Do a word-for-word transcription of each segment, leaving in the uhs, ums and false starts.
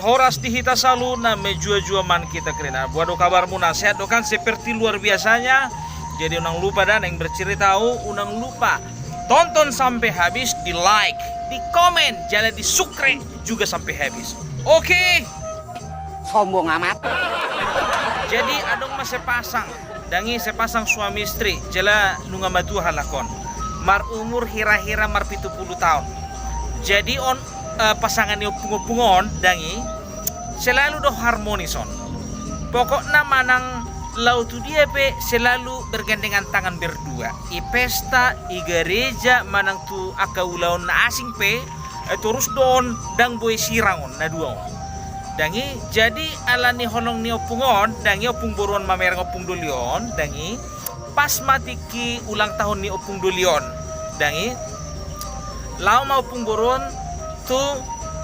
Horas di hita saluhutna, mejuah-juah ma hita kerina. Boha do kabarmuna, sehat do kan? Seperti luar biasanya. Jadi unang lupa da, naeng bercerita ahu, unang lupa tonton sampai habis, di like, di komen, jala di subscribe juga sampai habis. Oke. Sombong amat. Jadi adong ma sepasang, dang i, sepasang suami istri, jala nunga matua halak on. Marumur hira-hira marpitu pulu taon. Jadi on, eh, pasangan ni ompung-ompung on, dang i, selalu do harmonis on. Pokokna manang laho tu dia pe selalu bergandengan tangan berdua. I pesta, i gareja, manang tu angka ulaon na asing pe, eh, torus do on, dang boi sirang on na dua on. Dang i, jadi ala ni holong ni ompung on, dang i, ompung boru on mamereng ompung doli on, dang i, pas ma tingki ulang tahun ni ompung doli on, dang i, laho ma ompung boru on tu,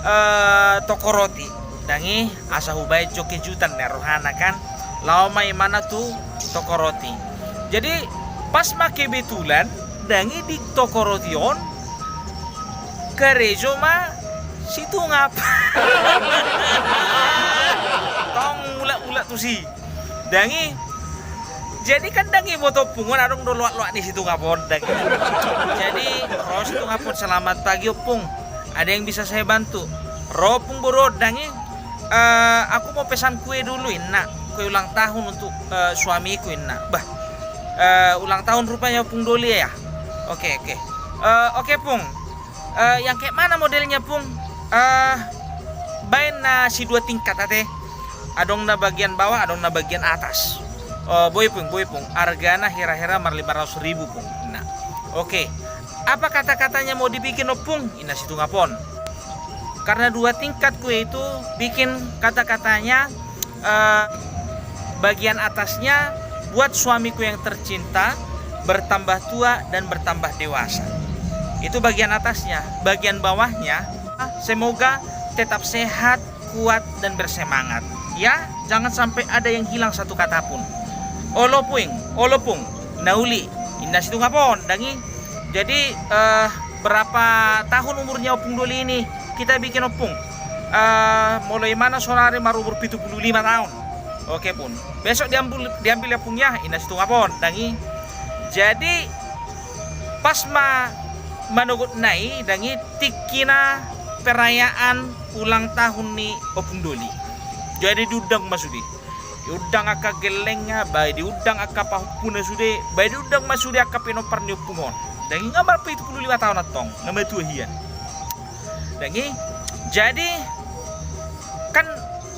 eh, toko roti, dang i, asa hubaen jo kejutan ninna rohana kan. Laho ma imana tu toko roti. Jadi pas ma kebetulan, dang i, di toko roti on karejo ma si Tungap. Tong mulak-mulak tusi. Dang i, jadi kan dang i, boto ompung on adong do loak-loak ni si Tungap on, dang i. Jadi, "Ro si Tungap on, selamat pagi ompung. Ada yang bisa saya bantu?" Ro ompung boru on, dang i, "Eh, aku mau pesan kue dulu," inna. "Kue ulang tahun untuk, eh, suamiku," inna. "Bah, eh, ulang tahun rupanya ompung doli ya? Oke, oke. Eh, oke, Pung. Eh, yang kayak mana modelnya, Pung?" "Eh, baen na si dua tingkat ate. Adong na bagian bawah, adong na bagian atas." "Oh, boi, Pung, boi, Pung. Argana hira-hira marlima ratus ribu, Pung," inna. "Oke. Apa kata-katanya mau dibikin, Ompung?" inna si Tungap on. Karena dua tingkat kue itu, bikin kata-katanya, eh, bagian atasnya, "Buat suamiku yang tercinta bertambah tua dan bertambah dewasa." Itu bagian atasnya. Bagian bawahnya, "Semoga tetap sehat, kuat, dan bersemangat. Ya, jangan sampai ada yang hilang satu kata pun." "Olo, Pung, olo, Pung. Na uli," inna si Tungap on, dang i. Jadi, eh, berapa tahun umurnya Ompung Doli ini? Kita bikin, Ompung. Eh, molo imana saonari marumur pitu pulu lima taon. Oke, Pung. Besok diambil, diambil ya, Pung, ya, inna si Tungap on, dang i. Jadi, pas ma manogot na i, dang i, tingkina perayaan ulang tahun ni Ompung Doli. Jadi diundang ma sude. Diundang angka gellengna, bae diundang angka pahompuna sude, bae diundang ma sude angka pinompar ni ompung on. Dang i, nga marpitu pulu lima taon antong, nga matua hian. Dang i, jadi kan,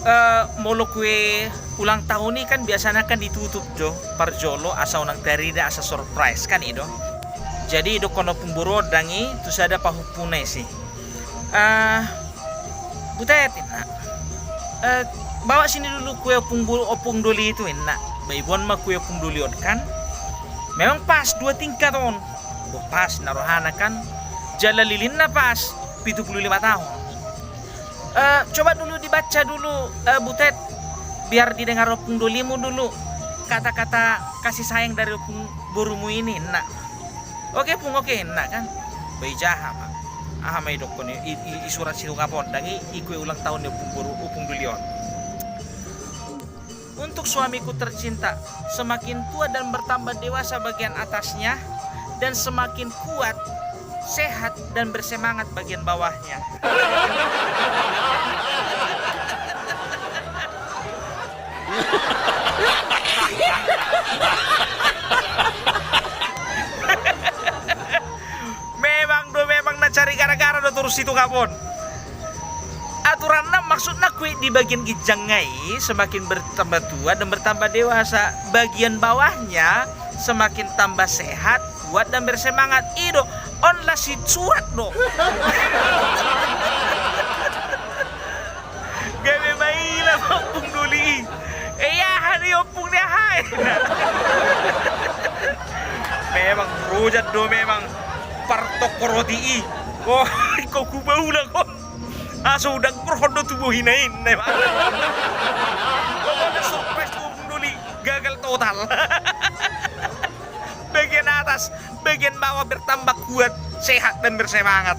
eh, molo kue ulang tahun i kan biasana kan ditutup jo parjolo asa unang tarida asa surprise kan i do. Jadi didokkon ompung boru on, dang i, tu sada pahompuna isi. Eh, Butet, inna. Eh, bawa sini dulu kue ompung bo-, Ompung Doli itu, inna. Bae iboan ma kue Ompung Doli on kan. Memang pas dua tingkat on. Bo, pas ninna rohana kan. Jala lilinna pas pitu pulu lima taon. Eh, coba dulu dibaca dulu, eh, Butet. Biar didengar Ompung Dolimu dulu kata-kata kasih sayang dari ompung borumu ini, inna. Oke, Pung, oke, inna kan. Bae jaha ma. Aha ma didokkon i, i, i surat si Tungap on, dang i, i kue ulang tahun ni ompung boru, Ompung Doli on. Untuk suamiku tercinta, semakin tua dan bertambah dewasa bagian atasnya, dan semakin kuat, sehat, dan bersemangat bagian bawahnya. Memang do, memang na cari gara-gara do torus si Tungap on. Aturanna, maksudna kue di bagian ginjangna i semakin bertambah tua dan bertambah dewasa, bagian bawahnya semakin tambah sehat, kuat dan bersemangat. I do, on las surat do. Gabe maila ma Ompung Doli i. Eh, aha ni ompung ni aha i? Memang rojak do memang partoko roti i. Oh, ingkon hubaulang on. Asa hudangkorhon do tu bohina i, inna. Pokokna surprise tu Ompung Doli gagal total. Bagian atas, bagian bawah bertambah kuat, sehat, dan bersemangat.